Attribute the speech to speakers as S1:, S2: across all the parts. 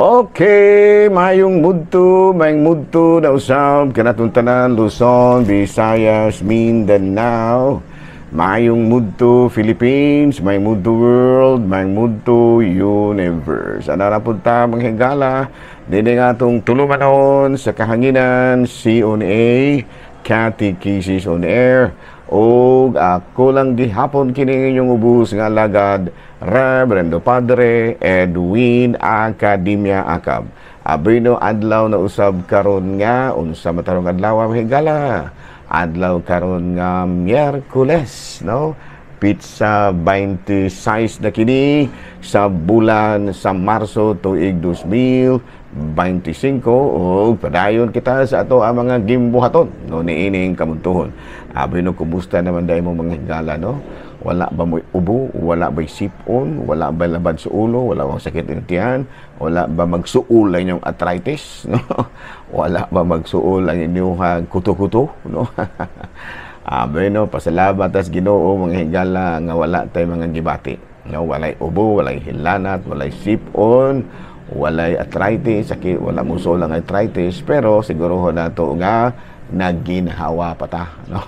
S1: Okay, mayong mudto na usab kanatong tanan, Luzon, Visayas, Mindanao. Mayong mudto Philippines, mayong mudto world, mayong mudto universe. Ana na pud ta, mga higala, dinhi nga atong tulumanon sa kahanginan, CONA, Catechesis on Air. Og ako lang gihapon kini inyong ubos nga alagad, Reverendo Padre Edwin Academia Acab. Abino, adlaw na usab karon nga unsa matarong adlaw, mga higala? Adlaw karon nga Miyerkules, no? Petsa 26 na kini sa bulan sa Marso tuig 2025 ug padayon kita sa ato ang mga gimbuhaton, no, niining kamuntuhon. Abi no, kumusta naman dahil mo, mga higala, no? Wala ba mo'y ubo? Wala ba'y sipon? Wala ba labad sa ulo? Wala bang sakit ng tiyan? Wala ba magsuol ang inyong arthritis, no? Wala ba magsuol ang inyong kuto-kuto, no? Abi no, pasalamat tas Ginoo, mga higala, nga wala tay mga gibati. No, walay ubo, walay hilanat, walay sipon, walay arthritis, sakit, wala musuol ang arthritis, pero siguro nato nga naginhawa pa ta, no?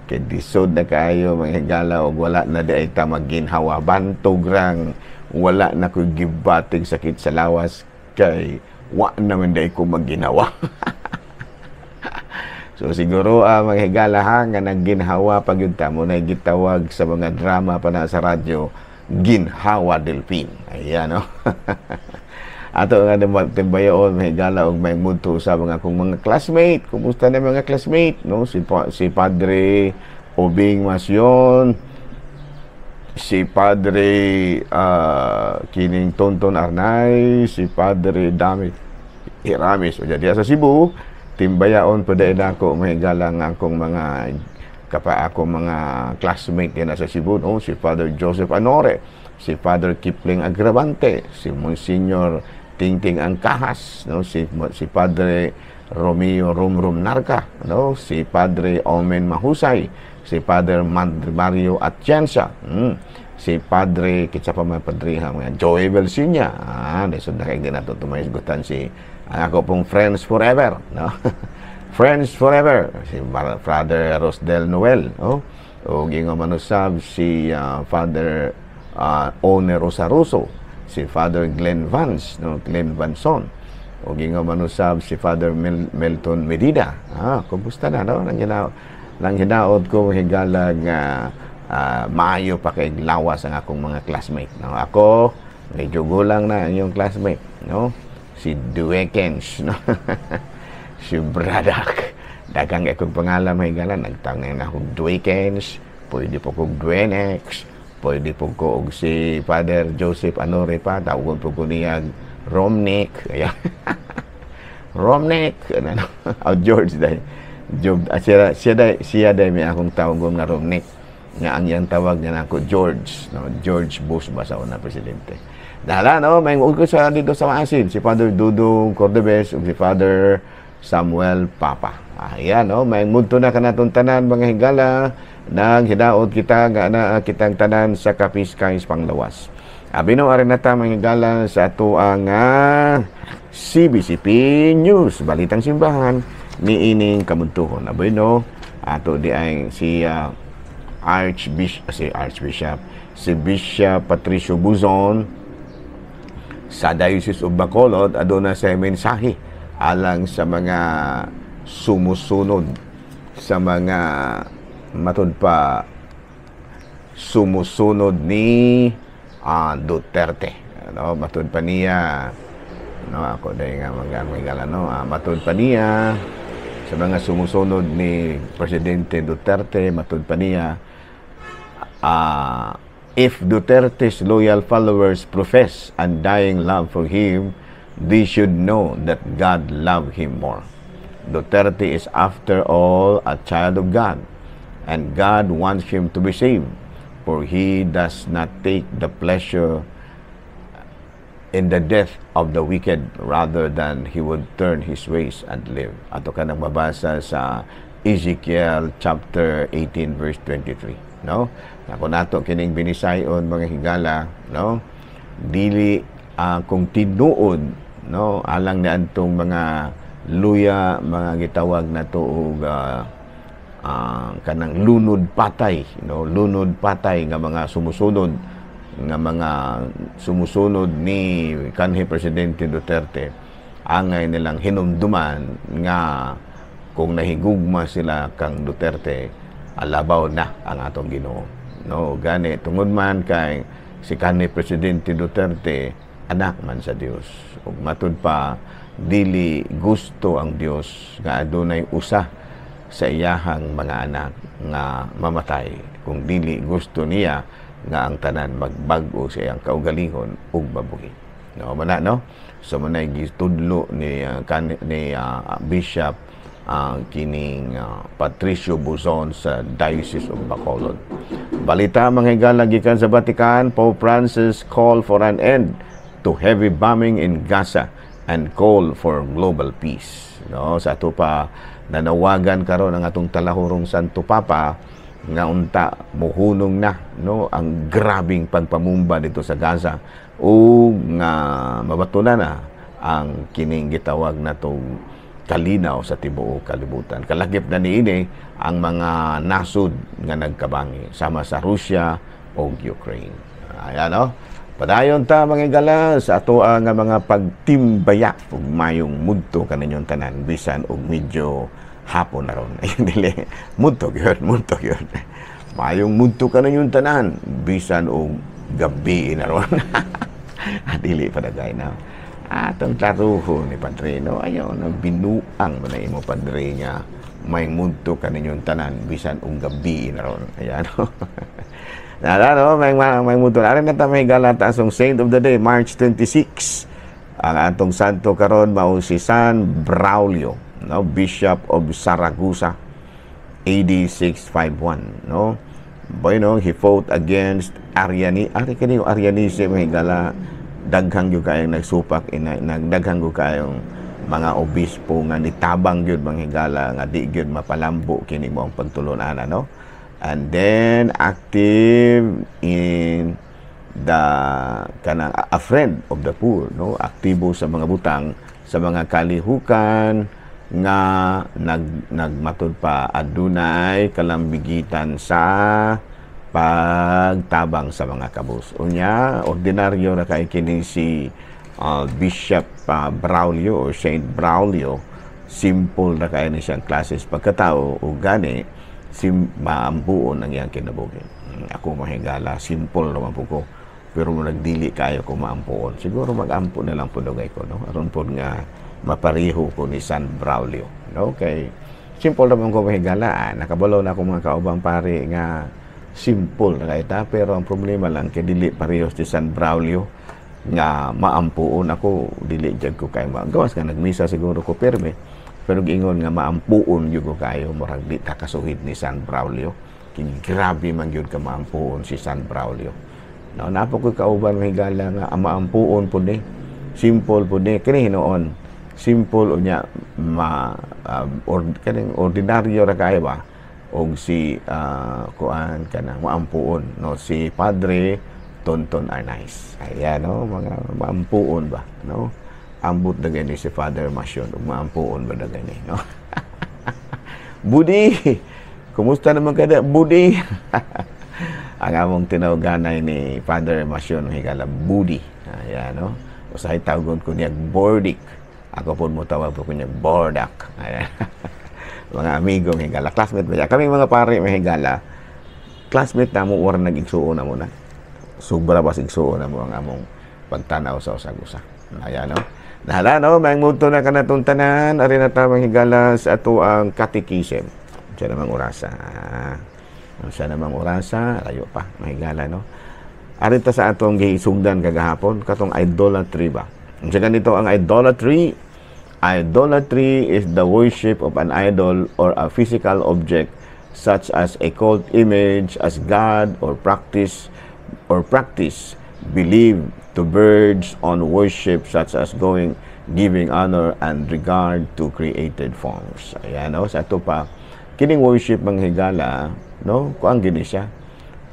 S1: Kay lisod na kaayo, mga higala, og wala na di ay ta magginhawa. Bantog rang wala na ko'y gibating sakit sa lawas kay wa naman di ko magginhawa. So siguro mga higala ha, nga nagginhawa pag yun ta mo na gitawag sa mga drama pa na sa radyo, Ginhawa Delfin. Ayan, no? Ato nga timbayaon, mga higala, og may mudto sa mga akong mga classmate. Kumusta na mga classmate, no? Si Padre Obing Masyon, si Padre kining Tonton Arnay, si Padre Dami Iramis. O diya sa Cebu, timbayaon po dahil ako, mga higala, nga akong mga kapa akong mga classmate din sa Cebu, no? Si Father Joseph Anore, si Father Kipling Agravante, si Monsignor Tingting Angkahas, no? Si Padre Romeo Rumrum Narca, no? Si Padre Omen Mahusay, si Father Mario Atienza, si Padre kitsa pa mga padriha, mga Joey Belsinya, lisod na kay din nato tumahisgutan si ang ako pong friends forever, no? Friends forever, si Father Rosdel Noel, no? O gingo manusab si Father One Rosaruso, si Father Glenn Vance, no? Glenn Vanson. O gingo manusab si Father Melton Medida. Ah, kumusta na, no? Nang hinaot ko, higala, nga maayo pa kay lawas ang akong mga classmate. No? Ako, medyo gulang na ang inyong classmate, no? Si Duekens, no? Si Bradak. Daghang akong pangalan, may higala. Nagtangay na akong Duekens, pwede po kong Duenex, pwede po ko og si Father Joseph Anore pa, tawagon po ko niya Romnick. Ayan. Romnick. Ano, no? Oh, George dahil. Job, siya dahil may akong tawagon nga Romnick. Nga ang iyang tawag niya na ako George, no? George Bush ba sa una presidente. Dahil no, may ko sa dito sa Maasin, si Father Dudong Cordobes ug si Father Samuel Papa. Ayan, no, may mudto na kanatong tanan, mga higala, nang hinaot kita nga naa kitang tanan sa kapiskay panglawas. Abi no, ari na ta, mga higala, sa ato ang CBCP News, Balitang Simbahan niining kamuntuhon. Abi no, ato di ay si Archbishop, si Archbishop, si Bishop Patricio Buzon sa Diocese of Bacolod aduna sa mensahe alang sa mga sumusunod sa mga, matud pa, sumusunod ni Duterte. Ano, matud pa niya, no, ako dahil nga mga mga no, matud pa niya sa mga sumusunod ni Presidente Duterte, matud pa niya, "If Duterte's loyal followers profess undying love for him, they should know that God loved him more. Duterte is after all a child of God, and God wants him to be saved, for he does not take the pleasure in the death of the wicked rather than he would turn his ways and live." Ato ka nang mabasa sa Ezekiel chapter 18 verse 23, no? Ako nato kining binisayon, mga higala, no? Dili Kung tinuod, no, alang ni antong mga luya, mga gitawag na to og kanang lunod patay, no, lunod patay nga mga sumusunod ni kanhi Presidente Duterte, angay nilang hinumduman nga kung nahigugma sila kang Duterte, alabaw na ang atong Ginoo, no? Gani tungod man kay si kanhi Presidente Duterte anak man sa Dios, ug matud pa dili gusto ang Dios nga adunay usa sa iyahang mga anak nga mamatay kung dili gusto niya nga ang tanan magbag-o sa iyang kaugalingon ug mabuhi, no? Mana, no? So manay gitudlo ni Bishop kining Patricio Buzon sa Diocese of Bacolod. Balita, mga higala, gikan sa Vatican, Pope Francis call for an end to heavy bombing in Gaza and call for global peace. No, sa ato pa nanawagan karon ang atong talahurong Santo Papa nga unta muhunong na, no, ang grabing pagpamumba dito sa Gaza ug nga mabatunan na ang kining gitawag na tong kalinaw sa tibuok kalibutan. Kalakip na niini ang mga nasod nga nagkabangi sama sa Russia o Ukraine. Ayan, no? Padayon ta, mga higala, sa ato nga mga pagtimbaya ug mayong mudto kaninyong tanan bisan og medyo hapon na ron. Ayun, dili. Mudto gyud, mudto gyud. Mayong mudto kaninyong tanan bisan og gabi na ron. Dili pa dagay na. Atong klaruho ni Padre, no? Ayaw na binuang mo na imo, Padre, nga may mudto kaninyong tanan bisan og gabi na ron. Ayan, no? Nala, no? May mudto. Arin na ta may galata asong Saint of the Day, March 26. Ang atong santo karon mao si San Braulio, no? Bishop of Saragossa, AD 651, no? Bueno, he fought against Ariani, ari kini Arianism, higala, daghang gyud kayong nagsupak ina, nagdaghang gyud kayong mga obispo nga nitabang gyud, mga higala, nga di gyud mapalambo kini mo ang pagtulunan, no? And then active in the kanang a friend of the poor, no? Aktibo sa mga butang sa mga kalihukan nga nagmatud pa adunay kalambigitan sa pagtabang sa mga kabus. Unya, ordinaryo na kay kini si Bishop Braulio or Saint Braulio, simple na kay ni siyang klases pagkatao ug gani maambuon ang iyang kinabuhi. Ako, mahigala, simple naman po ko. Pero nagdili kayo ko maampuon. Siguro mag-ampo na lang po dugay ko, no? Aron po nga mapariho ko ni San Braulio. No? Kay simple naman ko, mahigala. Nakabalo na ako, mga kaubang pare, nga simple na kay ta, pero ang problema lang kay dili parehos ni San Braulio nga maampuon. Ako, dili jud ko kay gawas nga nagmisa siguro ko perme, pero giingon nga maampuon gyud ko kayo, murag di ta kasuhid ni San Braulio kay grabe man gyud ka maampuon si San Braulio, no? Napo ko kauban, mahigala, nga ang maampuon pud ni, simple pud ni kini hinuon, simple unya ma or, kaning ordinaryo ra kayo ba og si kuan kana maampuon, no? Si Padre Tonton Arnaiz, ayan, no? Mga maampuon ba, no? Ambot na gani si Father Masyon ug maampuon ba na gani, no? Budi, kumusta naman kada, Budi? Ang among tinawganay ni Father Masyon, higala, Budi. Ayan, no? Usahay tawgon ko niya Bordik, ako po mo tawag ko niya Bordak. Ayan, mga amigo, higala, classmate ba kami, mga pare, higala, classmate na mo, wala nag-igsuon na mo na sobra ba igsuon na mo ang among pagtanaw sa usag-usa. Ayan, no? Nahala, no? May muto na kanatong tanan. Ari na tamang higala sa ato ang catechism. Siya namang orasa. Siya namang orasa. Layo pa. Mahigala, no? Ari ta sa atong giisugdan kagahapon. Katong idolatry ba? Sa ganito ang idolatry. Idolatry is the worship of an idol or a physical object such as a cult image as God or practice believed to verge on worship, such as going giving honor and regard to created forms. Ayan, no? Sa ato pa, kining worship, mga higala, no? Kuang gini siya,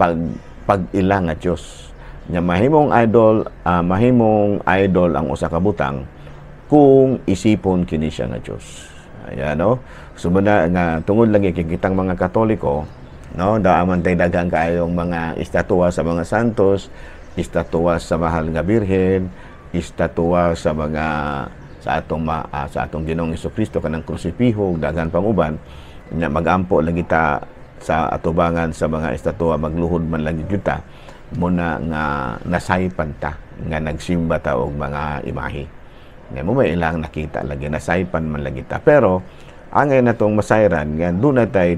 S1: pag pag-ila nga Diyos. Nya mahimong idol ang usa ka butang kung isipon kini siya nga Dios. Ayan, no? So muna nga tungod lagi kay kitang mga Katoliko, no, daa man tay daghan kaayong mga estatwa sa mga santos, estatwa sa Mahal nga Birhen, estatwa sa mga sa atong Ginoong Kristo, kanang krusipiho, daghan pang uban. Nya magampo lagi ta sa atubangan sa mga estatwa, magluhod man lagi kita muna nga nasaypan ta nga nagsimba ta og mga imahe. Nga mo may ilang nakita lagi, nasaypan man lagi ta. Pero angay natong masayran nga duna tay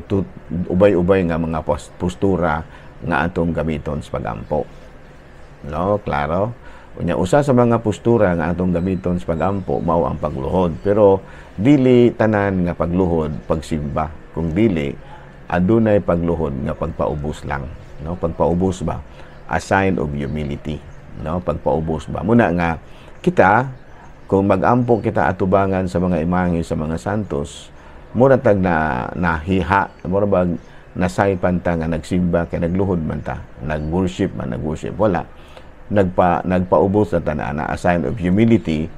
S1: ubay-ubay nga mga postura nga atong gamiton sa pagampo. No, klaro. Unya, usa sa mga postura nga atong gamiton sa pagampo mao ang pagluhod. Pero dili tanan nga pagluhod pagsimba. Kung dili, adunay pagluhod nga pagpaubos lang, no? Pagpaubos ba? A sign of humility, no? Pagpaubos ba? Muna nga kita, kung magampo kita atubangan sa mga imahe sa mga santos, mura tag na nahiha, mura bag nasaypan ta nga nagsimba kay nagluhod man ta, nag-worship man, nag-worship. Wala. Nagpaubos na tanan na a sign of humility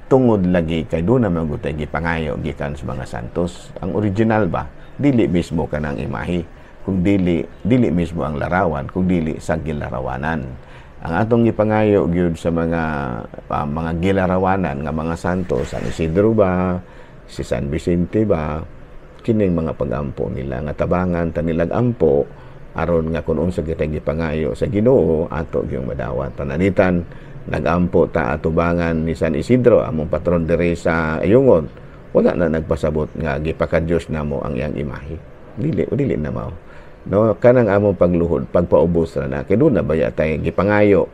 S1: tungod lagi kay duna man gud gipangayo gikan sa mga santos. Ang original ba, dili mismo kanang imahe, kung dili dili mismo ang larawan, kung dili sa gilarawanan. Ang atong gipangayo gyud sa mga gilarawanan nga mga santos, San Isidro ba, si San Vicente ba, kining mga pagampo nila nga tabangan ta nilag ampo aron nga kun unsa kitay gipangayo sa Ginoo, ato gyung madawat. Pananglitan nagampo ta atubangan ni San Isidro, among patron diri sa Ayungon, wala na nagpasabot nga gipakadyos namo ang iyang imahe. Dili dili na mao, no? Kanang among pagluhod, pagpaubos ra na kay duna baya tay gipangayo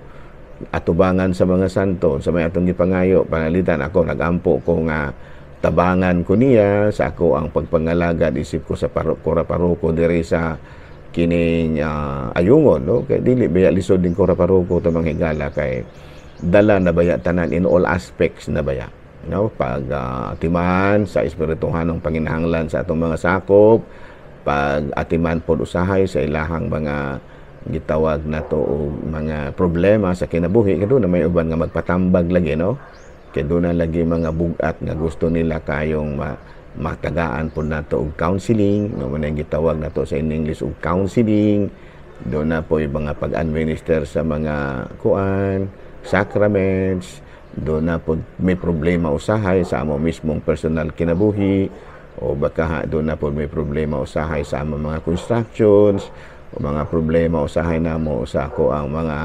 S1: atubangan sa mga santo sa may atong gipangayo. Pananglitan ako, nagampo ko nga tabangan ko niya sa ako ang pagpangalagad isip ko sa kura paroko diri sa kining Ayungon, no? Kay dili baya lisod din kura paroko to, mga higala, kay dala na baya tanan in all aspects na baya, no? Pag atiman sa espirituhanong panginahanglan sa atong mga sakop, pag atiman pod usahay sa ilahang mga gitawag nato og mga problema sa kinabuhi, kay na may uban nga magpatambag lagi, no? Kay na lagi mga bugat nga gusto nila kayong matagaan pod nato og counseling, no? Man ang gitawag nato sa in English og counseling. Do na po yung mga pag-administer sa mga kuan sacraments. Do na po may problema usahay sa amo mismong personal kinabuhi, o baka do na po may problema usahay sa among mga constructions o mga problema usahay namo sa ako ang mga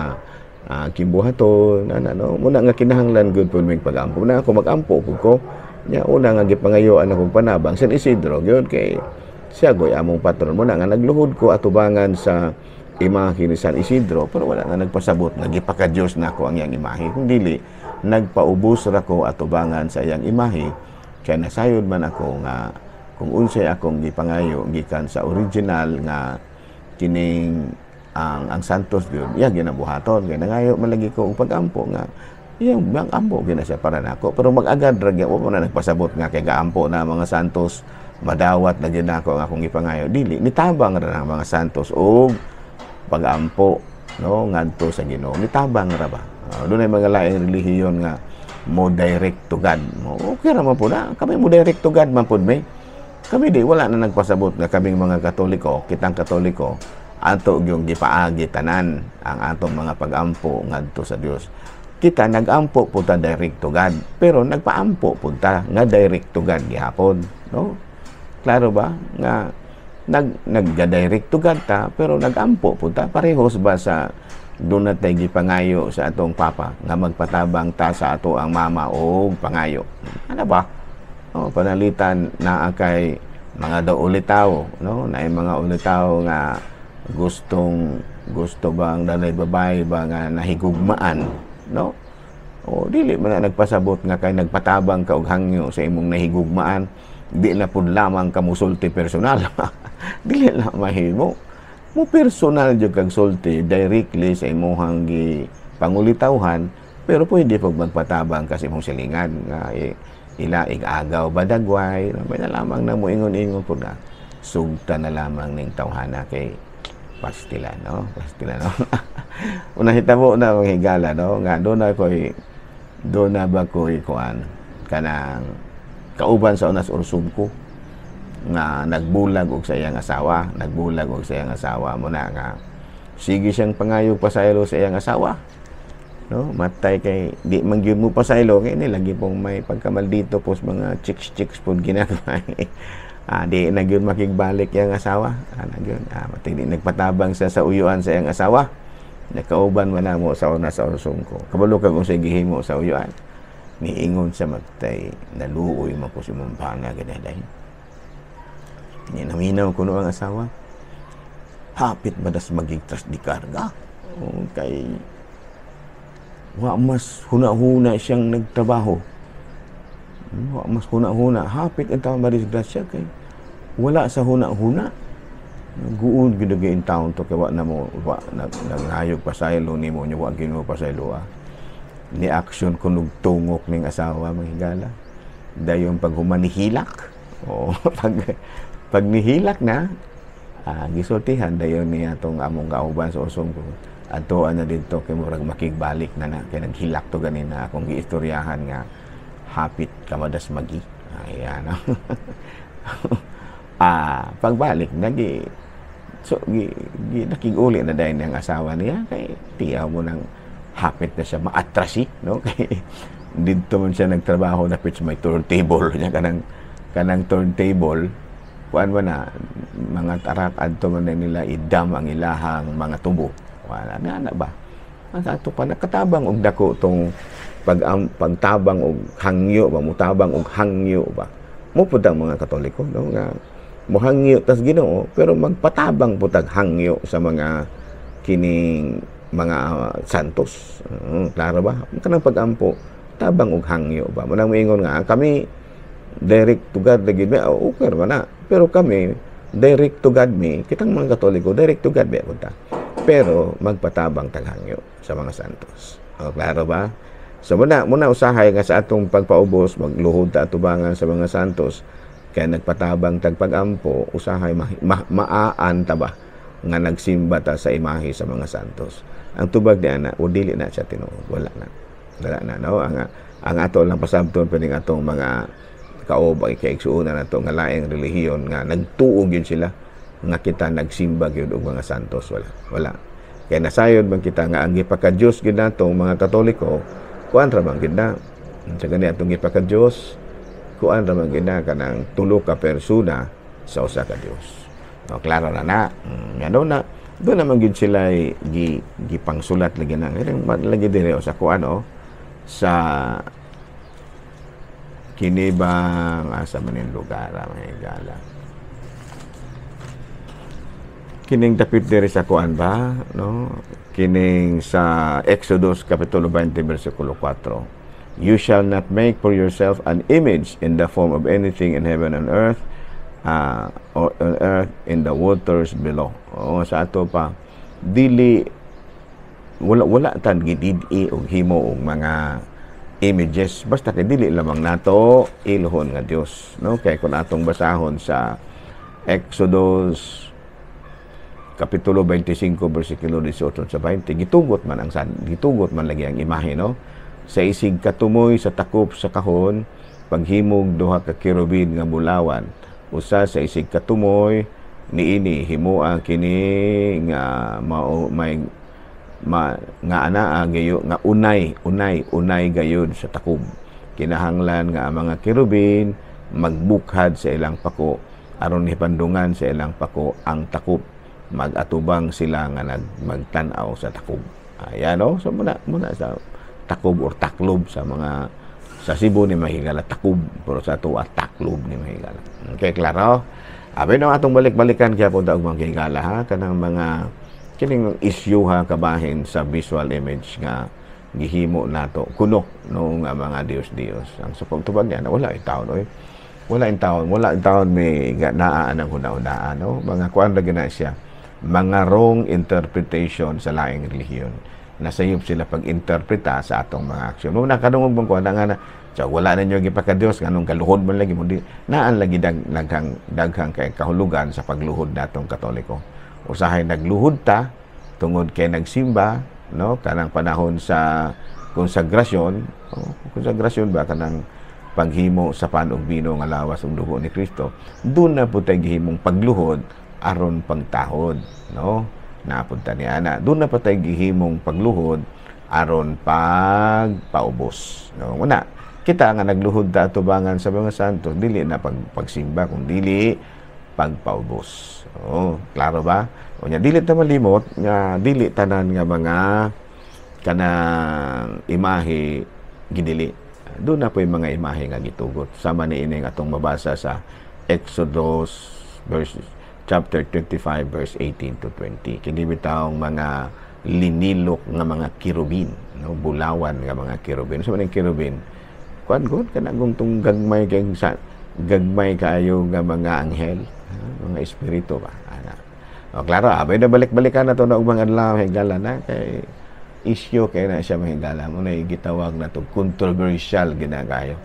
S1: kimbuhaton ana, no? Muna nga kinahanglan gud pud mig pagampo na ako, magampo pud ko. Nya una nga gipangayoan akong panabang, San Isidro gyud, kay siya goy among patron. Muna nga nagluhod ko atubangan sa imahe ni San Isidro, pero wala na nagpasabot nga gipakadyos na ako ang iyang imahe, kung dili nagpaubos ra ko atubangan sa iyang imahe kay nasayod man ako nga kung unsay akong gipangayo gikan sa original nga kining ang santos gyud, iya ginabuhaton, kay nangayo man lagi ko og pagampo nga iyang bang ampo gina siya para nako. Pero mag-agad ra gyud mo na nagpasabot nga kay gaampo na mga santos, madawat na gyud nako ang akong gipangayo. Dili, nitabang ra ang mga santos og pagampo, no, ngadto sa Ginoo. Nitabang ra ba? Dunay mga laing relihiyon nga mo direct to God mo, okay ra man po na kami mo direct to God man pud may kami. Di wala na nagpasabot nga kaming mga Katoliko, kitang Katoliko, ato gyung gipaagi tanan ang atong mga pagampo ngadto sa Dios. Kita nagampo po ta direct to God, pero nagpaampo po ta nga direct to God gihapon, no? Klaro ba nga nag direct to God ta, pero nagampo po ta parehos ba sa duna tay gipangayo sa atong papa nga magpatabang ta sa ato ang mama o pangayo, ano ba? Oh, pananglitan naa kay mga daw ulitaw, no? Naay mga ulitaw nga gustong gusto bang danay babae ba nga nahigugmaan, no? O dili man na nagpasabot nga kay nagpatabang ka og hangyo sa imong nahigugmaan, di na pud lamang ka musulti personal. Dili na mahimo mo personal jud kag sulti directly sa imuhang gi pangulitawhan, pero pwede pag magpatabang ka sa imong silingan nga ila igagaw badagway, may na lamang na mo ingon-ingon pud na sugta na lamang ning tawhana kay Pastila, no? Pastila, no? Una hitabo na mga higala, no? Nga doon na ba ko'y kuan kanang kauban sa unas ursum ko nga nagbulag og sa iyang asawa, nagbulag og sa iyang asawa mo na nga sige siyang pangayog pasaylo sa iyang asawa, no? Matay kay di man gyud mo pasaylo kay ni lagi pong may pagkamaldito pos mga chicks chicks pod ginagawa. Di na gyud makigbalik iyang asawa. Na gyud matay di nagpatabang siya sa uyuan sa iyang asawa. Nakauban man namo sa una sa ursum ko. Kabalo kag unsay gihimo sa uyuan? Niingon sa matay, naluoy man ko si imong bana ganaday. Ni naminaw kuno ang asawa. Hapit madas magigtas di karga. Kay wa mas huna-huna siyang nagtrabaho. Wa mas huna-huna. Hapit ang taon madisgrasya kay wala sa huna-huna. Guod gid gyud taon to kay wa na mo wa nagngayog pasaylo nimo nya wa gyud mo pasaylo. Ni action kunog tungok ning asawa, mga higala. Dayon pag humanihilak. O pag nihilak na, gisultihan dayon niya tong among kauban sa usong ko. Adtoan na didto kay murag makigbalik na na kay naghilak to ganina akong giistoryahan nga hapit kamadas magi. Ayan. Pagbalik nagi so gi, gi nakiguli na dayon ang asawa niya kay tiyaw mo nang hapit na siya maatrasi, no? Kay didto man siya nagtrabaho na sa may turntable niya, kanang turntable kuan ba na mga tarak adto man na nila idam ang ilahang mga tubo. Wala na na ba ang ato pa nakatabang og dako tong pagtabang og hangyo ba, mutabang og hangyo ba mo pud ang mga Katoliko, no? Nga mohangyo tas Ginoo pero magpatabang pud tag hangyo sa mga kining mga santos. Klaro ba? Kanang pagampo tabang og hangyo ba mo nang moingon nga kami direct to God lagi ba, okay ra na, pero kami direct to God mi, kitang mga Katoliko direct to God ba punta, pero magpatabang tag hangyo sa mga santos. O, klaro ba? So muna usahay nga sa atong pagpaubos magluhod ta atubangan sa mga santos kaya nagpatabang tag pagampo, usahay maaan ta ba nga nagsimba ta sa imahe sa mga santos. Ang tubag ni ana o dili na siya tinuod, wala na. Wala na, no? Ang ato lang pasabton pining atong mga kaobay kay igsuonan nato nga laing relihiyon nga nagtuo gyud sila nga kita nagsimba gyud og mga santos, wala. Wala. Kay nasayod man kita nga ang gipaka-Dios gyud natong mga Katoliko, kuan ra man gyud na. Sa gani atong gipaka-Dios, kuan ra man gyud na kanang tulo ka persona sa usa ka Dios. No, klaro na na. Ngano na doon naman gyud sila gipangsulat lagi na. Lagi dire sa kuan o sa kini bang asa man yung lugar, mga higala. Kining dapit diri sa kuan ba, no? Kining sa Exodus kapitulo 20 bersikulo 4. You shall not make for yourself an image in the form of anything in heaven and earth, or on earth in the waters below. O sa ato pa dili wala tan gidid-i og himo og mga images basta kay dili lamang nato ilhon nga Dios, no? Kay kun atong basahon sa Exodus kapitulo 25 bersikulo 18 sa 20, gitugot man ang gitugot man lagi ang imahe, no? Sa isig katumoy sa takop sa kahon paghimog duha ka kerubin nga bulawan, usa sa isig katumoy niini himoa kini nga mao may nga anaa gayo nga unay gayud sa takob. Kinahanglan nga ang mga kerubin magbukhad sa ilang pako aron hipandungan sa ilang pako ang takop, magatubang sila nga magtan-aw sa takob. Ayan, no? So muna sa takob or taklob sa mga sa Cebu ni mahigala takob, pero sa ato taklob ni mahigala. Okay, klaro? Abi no atong balik-balikan kaya po daog mga higala ha kanang mga kining issue ha kabahin sa visual image nga gihimo nato kuno no nga mga Dios-Dios. Ang sa pagtubag niya na wala in taon oy. Wala in taon may naa ang huna-hunaan, no? Mga kuan ra gina siya. Mga wrong interpretation sa laing relihiyon. Nasayop sila pag-interpreta sa atong mga aksyon. Mo nakadungog bang kuan nga na so, wala ninyo gipaka-Dios nganong kaluhod man lagi mo di naan lagi daghang kay kahulugan sa pagluhod natong Katoliko. Usahay nagluhod ta tungod kay nagsimba, no, kanang panahon sa konsagrasyon, oh, konsagrasyon ba, kanang paghimo sa pan ug bino nga lawas ug dugo ni Kristo, doon na po tay gihimong pagluhod aron pagtahod, no? Napunta ni ana. Doon na pa tay gihimong pagluhod aron pagpaubos, no? Una, kita nga nagluhod ta atubangan sa mga santos, dili na pagsimba kung dili pagpaubos. Oh, klaro ba? Unya dili ta malimot nga dili tanan nga mga kanang imahe gidili. Doon na po yung mga imahe nga gitugot. Sama ni ining atong mabasa sa Exodus verse chapter 25 verse 18 to 20. Kini bitawng mga linilok nga mga kerubin, no, bulawan nga mga kerubin. Sa man kerubin? Kuan gud kana tong gagmay kay sa gagmay kaayo nga mga anghel, mga espiritu ba. Ana. O klaro, abay na balik-balikan na to na ubang adlaw, higala na, kay issue kay na siya, mahigala mo na gitawag na to controversial ginagayo.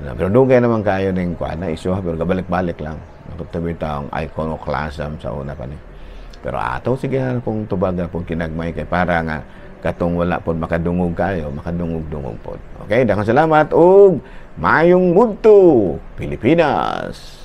S1: Pero dugay naman kayo ning kuan na issue, pero gabalik-balik lang. Nakatabi taong iconoclasm sa una pa ni. Pero ato sige kung tubaga kung kinagmay kay para nga katong wala pod makadungog kayo, makadungog-dungog pod. Okay, daghang salamat ug maayong budto, Pilipinas.